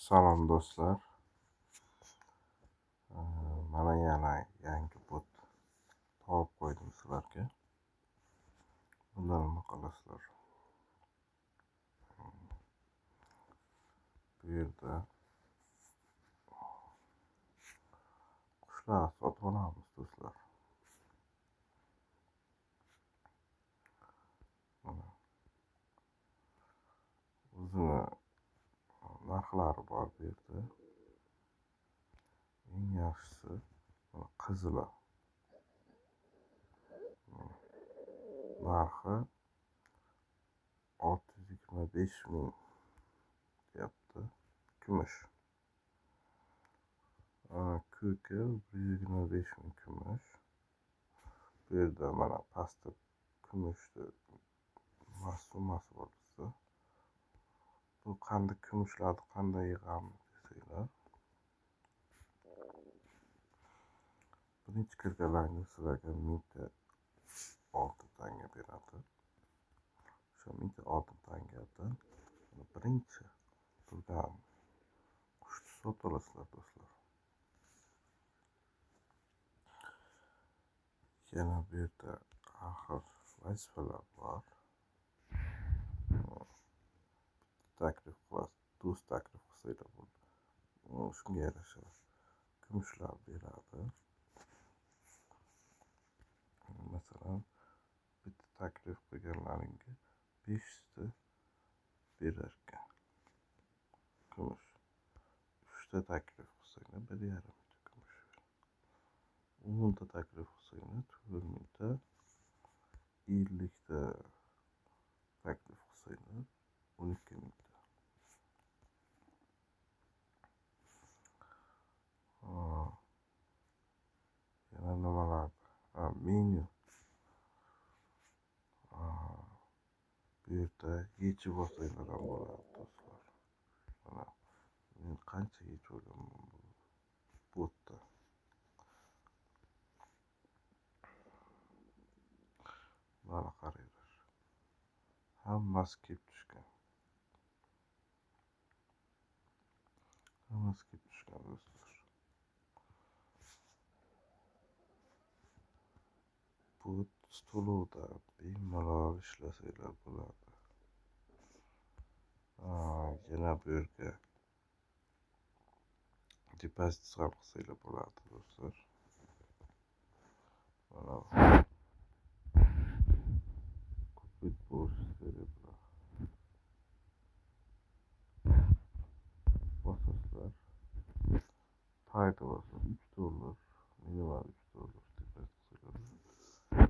Salom do'stlar. Mana yana yangi bot topib qo'ydim sizlarga. Bunda nima qilasizlar? Bu yerda qushlar sotib olamiz do'stlar. O'zini narxlari bor bu yerda. Eng yaxshisi qizili. Narxi 625 ming deyapti. Kumush. Ko'ki 125 ming kumush. Bu yerda mana pastda kumushni summasi bor bizda. Bu qanday kumushlarni qanday yig'amiz desanglar, birinchi kirganlaringda sizlarga 1000 ta oltin tanga beradi. O'sha 1000 ta oltin tangadan birinchi turgan qushni sotib olasizlar do'stlar. Yana bu yerda har xil vazifalar bor. Taklif qilasiz, do'st taklif qilsanglar bo'ladi. Shunga yarasha kumushlar beradi. Masalan, bitta taklif qilganlaringga 5 ta berar ekan kumush. 3 ta taklif qilsanglar 1,5 mingta kumush beradi. 10 ta taklif qilsanglar 4 mingta, 50 ta taklif qilsanglar 12 mingta. Yana nimalar? Menyu. Bu yerda yechib olsanglar ham bo'ladi do'stlar. Mana men qancha yechib olganman bu botda. Mana qaranglar. Hammasi kelib tushgan. Hammasi kelib tushgan do'stlar. Bu to'lovda bemalol ishlasanglar bo'ladi. Yana bu yerga depozit ham qilsanglar bo'ladi do'stlar. Mana купить больше серебра. Bosasizlar. Payda bosasiz $3, minimal $3 depozit qilsanglar.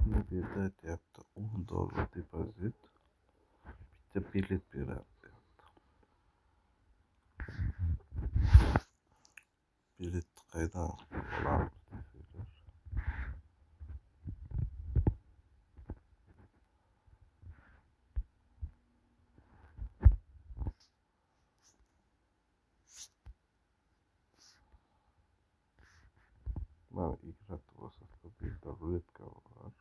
Bu yerda aytyapti $10 depozit bitta bilet beradi deyapti. Biletni qaydan olamiz desanglar, mana играть bosasizlar, bu yerda ruletka bor.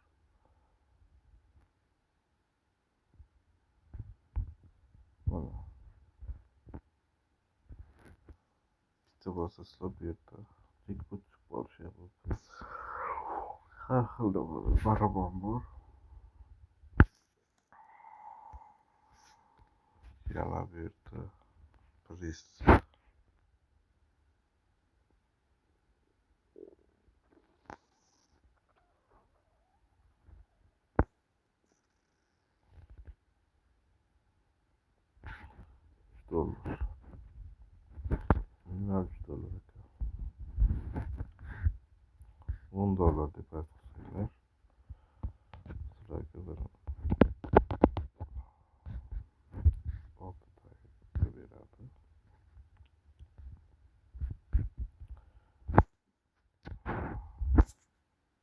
Mana bitta bosasizlar bu yerda jackpot chiqib qolishi ham mumkin. Har xil barabon bor. Yana bu yerda priz. $3. Minimal $3 ekan. $10 depozit qilsanglar sizlarga bir oltin tanga beradi.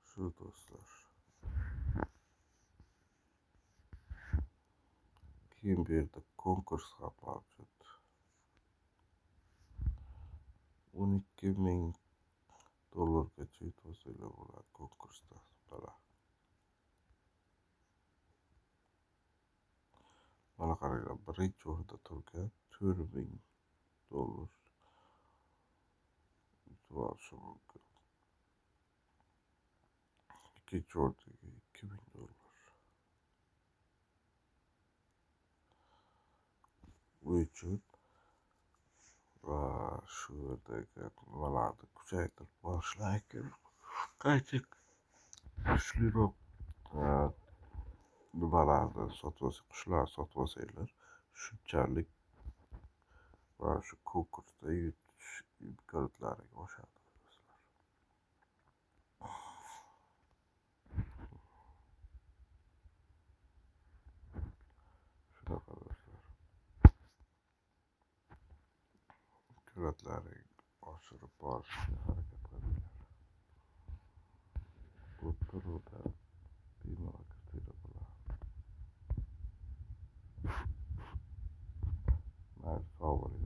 Shu do'stlar. Keyin bu yerda konkurs ham mavjud. 12 ming dollargacha yutib olsanglar bo'ladi konkursda. Mana qaranglar, birinchi o'rinda turgan 4 ming dollar. Yutib olishi mumkin. Ikkinchi o'rtaga $2000. Bu uchun va shu yerdagi nimalarni kuchaytirib borishlar kerak. Qancha kuchliroq nimalarni sotib olsa, qushlarni sotib olsanglar, shunchalik mana shu konkursda yutish imkoniyatlari oshadi do'stlar. Shunaqa do'stlar. Imkoniyatlaring oshirib borishga harakat qilinglar. Bu to'lovda bemalol kirsanglar bo'ladi. Mayli, sog' bo'linglar.